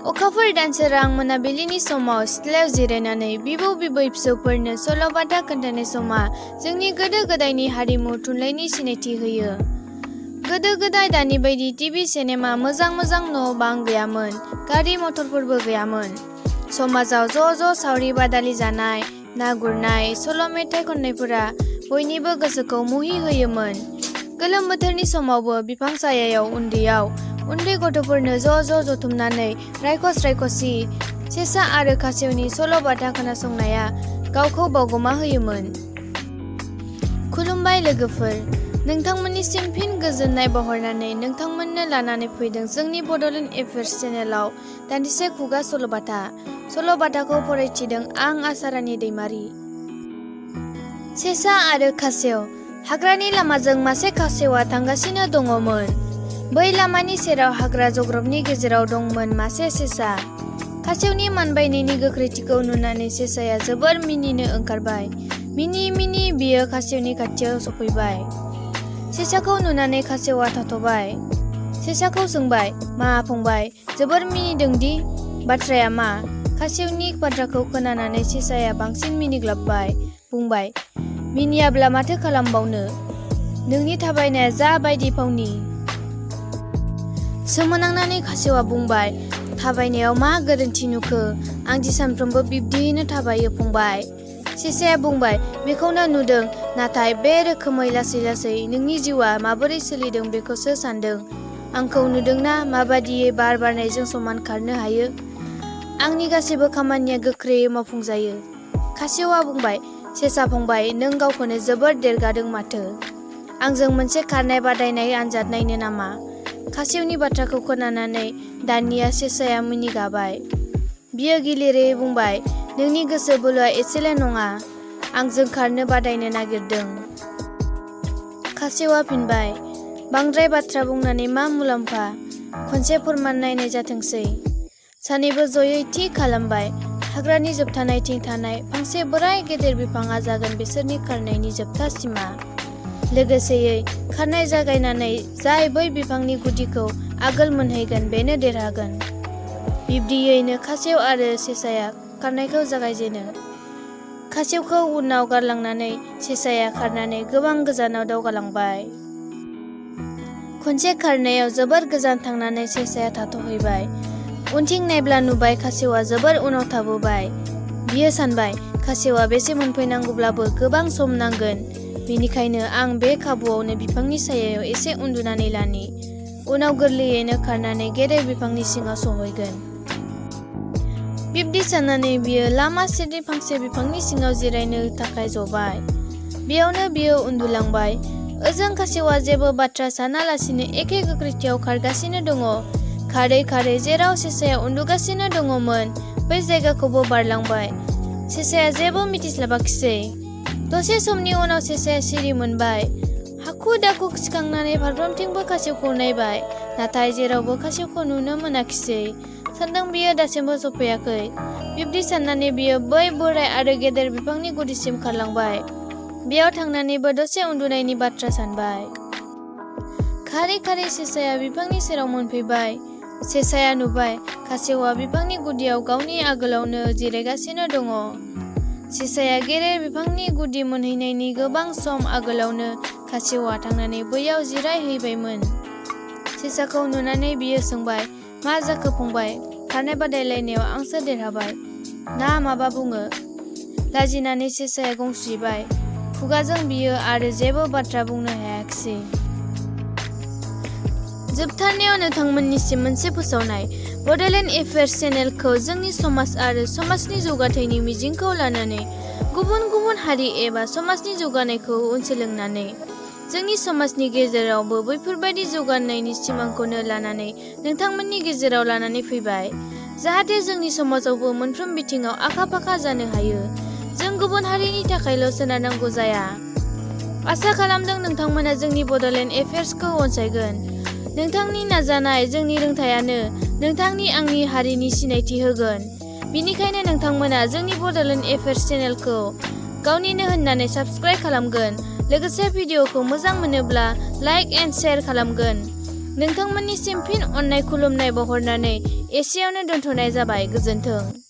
अखाफोर दानसोरां मोनाबिलिनि समाव सिथ्लायाव जिरायनानै बिबौ बिबै फिसौफोरनो सल'बाथा खोन्थानाय समा जोंनि गोदो गोदायनि हारिमु थुनलाइनि सिनायथि होयो। गोदो गोदाय दानि बायदि टिभि सिनेमा मोजां न' बां गैयामोन, गारि मथरफोरबो गैयामोन। समाजाव ज' सावरि बादालि जानाय, ना गुरनाय, सल' मेथाइ खननायफोरा बयनिबो गोसोखौ मुहि होयोमोन। गोलोम बोथोरनि समावबो बिफां सायायाव उन्दै गथ'फोरनो ज' जथुमनानै रायखसी, सेसा आरो खासेवनि सल'बाथा खोनासंनाया गावखौ बावगोमा होयोमोन। खुलुमबाय लोगोफोर, नोंथांमोननिसिम फिन गोजोननाय बावहरनानै नोंथांमोननो लानानै फैदों जोंनि बड'लेण्ड एफेयार्स चेनेलाव दान्दिसे खुगा सल'बाथाखौ फरायथिदों आं आसारानि दैमारि। सेसा आरो खासेव। हाग्रानि लामाजों मासे खासेवा थांगासिनो दङमोन। बै लामानि सेराव हाग्रा जग्रबनि गेजेराव दंमोन मासे सेसा। खासेवनि मानबायनायनि गोख्रैथिखौ नुनानै सेसाया जोबोर मिनिनो ओंखारबाय। मिनि बियो खासेवनि खाथियाव सफैबाय। सेसाखौ नुनानै खासेवा थाथ'बाय। सेसाखौ सोंबाय, मा फंबाय, जोबोर मिनिदों दि? बाथ्राया मा? खासेवनि बाथ्राखौ खोनानानै सेसाया बांसिन मिनिग्लाबबाय। बुंबाय, मिनियाब्ला माथो खालामबावनो? नोंनि थाबायनाया जा बायदि फावनि। सोमोनांनानै खासेवा बुंबाय, थाबायनायाव मा गोरोन्थि नुखो? आंदि सानफ्रोमबो बिब्दियैनो थाबायो फंबाय। सेसाया बुंबाय, बेखौनो नुदों, नाथाय बे रोखोमै लासै नोंनि जिउआ माबोरै सोलिदों बेखौसो सान्दों। आंखौ नुदोंना माबादियै बार बारनायजों समान खारनो हायो? आंनि गासैबो खामानिया गोख्रैयै मावफुंजायो। खासेवा बुंबाय, सेसा फंबाय, नों गावखौनो जोबोर देरगादों माथो। आंजों मोनसे खारनाय बादायनाय आनजाद नायनो नामा? खासेवनि बाथ्राखौ खोनानानै दानिया सेसाया मिनिगाबाय। बियो गिलिरै बुंबाय, नोंनि गोसो बोलोआ एसेल' नङा, आंजों खारनो बादायनो नागिरदों। खासेवा फिनबाय, बांद्राय बाथ्रा बुंनानै मा मुलाम्फा? खनसे फोरमान नायनाय जाथोंसै। सानैबो जयै थि खालामबाय। हाग्रानि जोबथानायथिं थानाय फांसे बोराय गेदेर बिफाङा जागोन बिसोरनि खारनायनि जोबथा सिमा। लोगोसेयै खारनाय जागायनानै जाय बै बिफांनि गुदिखौ आगोल मोनहैगोन बेनो देरहागोन। बिब्दियैनो खासेव आरो सेसाया खारनायखौ जागायजेनो। खासेवखौ उनाव गारलांनानै सेसाया खारनानै गोबां गोजानाव दावगालांबाय। खनसे खारनायाव जोबोर गोजान थांनानै सेसाया थाथ'हैबाय। उनथिं नायब्ला नुबाय खासेवा जोबोर उनाव थाबोबाय। बियो सानबाय, खासेवा बेसे मोनफैनांगौब्लाबो गोबां सम नांगोन। बेनिखायनो आं बे खाबुआवनो बिफांनि सायायाव एसे उन्दुनानै लानि। उनाव गोरलैयैनो खारनानै गेदेर बिफांनि सिङाव सहैगोन। बिब्दि साननानै बियो लामा सेरनि फांसे बिफांनि सिङाव जिरायनो थाखाय जबाय। बेयावनो बियो उन्दुलांबाय। ओजों खासेवा जेबो बाथ्रा सानालासिनो एखे गोख्रैथियाव खारगासिनो दङ। खारै जेराव सेसाया उन्दुगासिनो दङमोन बै जायगाखौबो बारलांबाय। सेसाया जेबो मिथिस्लाबाखिसै। दसे समनि उनाव सेसाया सिरि मोनबाय। हाखु दाखु सिखांनानै फारफ्रोमथिंबो खासेवखौ नायबाय, नाथाय जेरावबो खासेवखौ नुनो मोनाखिसै। सानदों बियो दासिमबो सफैयाखै। बिब्दि साननानै बियो बै बोराय आरो गेदेर बिफांनि गुदिसिम खारलांबाय। बेयाव थांनानैबो दसे उन्दुनायनि बाथ्रा सानबाय। खारै सेसाया बिफांनि सेराव मोनफैबाय। सेसाया नुबाय खासेवा बिफांनि गुदियाव गावनि आगोलावनो जिरायगासिनो दङ। सेसाया गेदेर बिफांनि गुदि मोनहैनायनि गोबां सम आगोलावनो खासेवा थांनानै बैयाव जिरायहैबायमोन। सेसाखौ नुनानै बियो सोंबाय, मा जाखो फंबाय? खारनाय बादायलायनायाव आंसो देरहाबाय ना माबा बुङो? लाजिनानै सेसाया गंस्रिबाय। खुगाजों बियो आरो जेबो बाथ्रा बुंनो हायाखिसै। जोबथारनायाव नोंथांमोननिसिम मोनसे फोसावनाय। बड'लेण्ड एफेयार्स चेनेलखौ जोंनि समाज आरो समाजनि जौगाथायनि मिजिंखौ लानानै गुबुन हारि एबा समाजनि जौगानायखौ सोलोंनानै जोंनि समाजनि गेजेरावबो बैफोरबायदि जौगानायनि सिमांखौनो लानानै नोंथांमोननि गेजेराव लानानै फैबाय। जाहाथे जोंनि समाजावबो मोनफ्रोम बिथिङाव आखा फाखा जानो हायो। जों गुबुन हारिनि थाखायल' सोनारनांगौ जाया। आसा खालामदों नोंथांमोना जोंनि बड'लेण्ड एफेयार्सखौ अनसायगोन। नोंथांनि नाजानाय, जोंनि रोंथायानो नोंथांनि आंनि हारिनि सिनायथि होगोन। बिनिखायनो नोंथांमोना जोंनि बड'लेण्ड एफेयार्स चेनेलखौ गावनिनो होननानै साबस्क्राइब खालामगोन। लोगोसे भिडिअखौ मोजां मोनोब्ला लाइक एन्ड शेयार खालामगोन। नोंथांमोननिसिम फिन अननाय खुलुमनाय बावहरनानै एसेयावनो दोनथ'नाय जाबाय। गोजोन्थों।